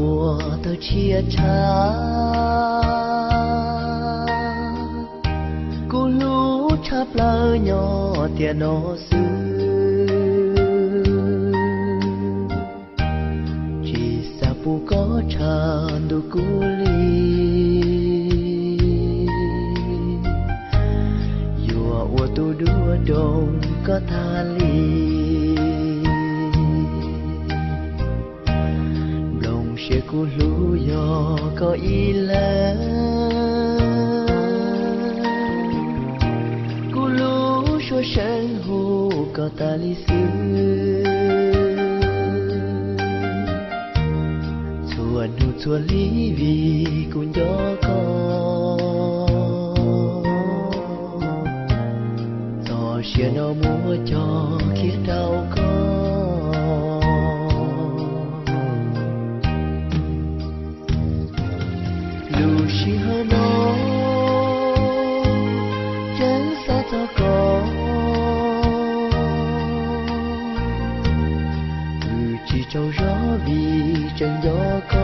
Ua tawg tshiab tshav, kuv hlub tshaj plaws nyob tiam no xwb. Tsis xav pub koj tshav ntuj kuv li, yuav ua tus duab rau koj tag li. Nplooj siab kuv hlub yog koj ib leeg, kuv lub suab seev hu koj tas li xwb. Txhua hnub txhua hli vim kuv nco koj, txoj sia no muab coj khiav rau koj. Lub sij hawm no tseem xav txog koj, twb tsis tsaug zog vim tseem nco koj.